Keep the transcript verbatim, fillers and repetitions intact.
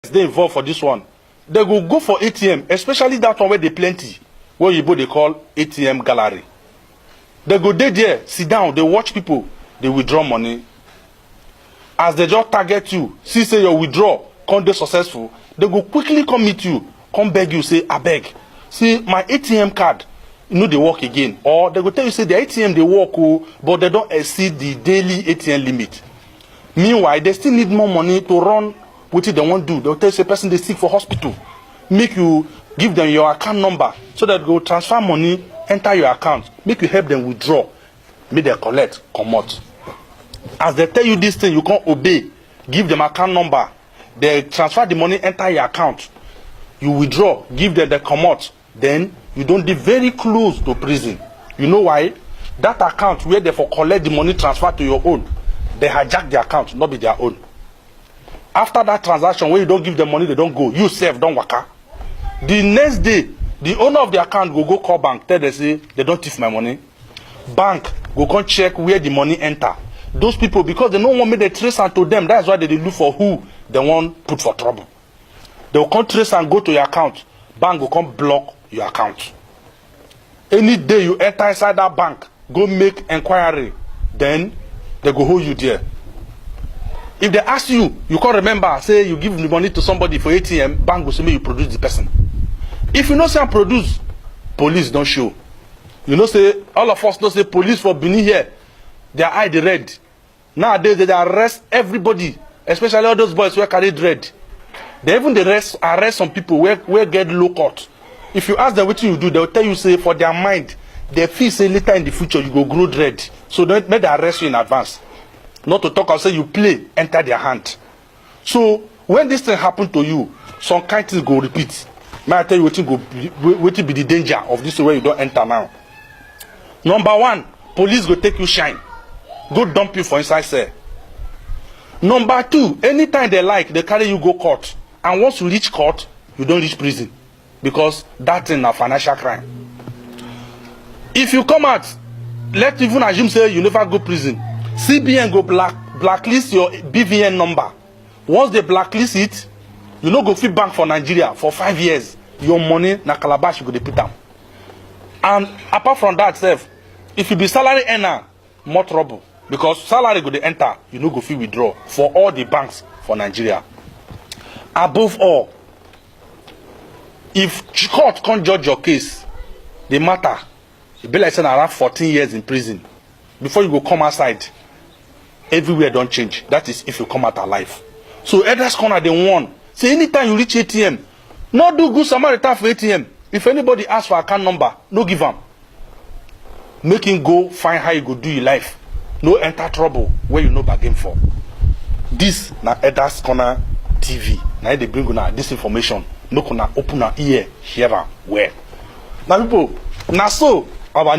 dey involved for this one. They go go for A T M, especially that one where they plenty, where you dey call A T M gallery. They go dey there, sit down, they watch people, they withdraw money. As they just target you, see say your withdraw come dey successful, they go quickly come meet you, come beg you, say, "Abeg, see, my A T M card no dey work again." Or they go tell you say their A T M dey work o, but they don exceed the daily A T M limit. Meanwhile, they still need more money to run wetin they wan do. They go tell you say person dey sick for hospital, make you give them your account number so that go transfer money enter your account, make you help them withdraw, make dem collect comot. As they tell you this thing, you come obey, give them account number, they transfer the money enter your account, you withdraw, give them the comot, then you don dey very close to prison. You know why? That account where they for collect the money transfer to your own, they hijack the account, not be their own. After that transaction, when you don give them money, they don go. You sef don waka. The next day, the owner of the account go go call bank, tell them say they don thief my money. Bank go come check where the money enter. Those people, because they no wan make they trace am to them, that's why they dey look for who they wan put for trouble. They go come trace am go to your account. Bank go come block your account. Any day you enter inside that bank, go make enquiry, then they go hold you there. If they ask you, you can't remember, say you give the money to somebody for A T M, bank go say make you produce the person. If you no say am produce, police don show. You know say all of us know say police for Benin here, their eye dey red. Nowadays, they dey arrest everybody, especially all those boys wey carry dread. They even dey arrest, arrest some people wey, wey get low court. If you ask them wetin you do, they will tell you say for their mind, they feel say later in the future you go grow dread. So they, make they arrest you in advance. Not to talk am say you play enter their hand. So when this thing happen to you, some kind things go repeat. May I tell you wetin go be, wetin be the danger of this thing wey you don enter now? Number one, police go take you shine, go dump you for inside cell. Number two, anytime they like, they carry you go court, and once you reach court, you don reach prison, because that thing na financial crime. If you come out, let's even assume say you never go prison, C B N go black, blacklist your B V N number. Once they blacklist it, you no go fit bank for Nigeria for five years. Your money na calabash you go dey put am. And apart from that sef, if you be salary earner, more trouble, because salary go dey enter, you no go fit withdraw for all the banks for Nigeria. Above all, if court come judge your case, the matter, e be like say na around fourteen years in prison. Before you go come outside, everywhere don change. That is if you come out alive. So Elders Corner dey warn say anytime you reach A T M, no do good Samaritan for A T M. If anybody ask for account number, no give am. Make him go find how he go do his life. No enter trouble where you no bargain for. This na Elders Corner T V. Na it dey bring una this information. Make una open una ear, hear am well. My people, na so our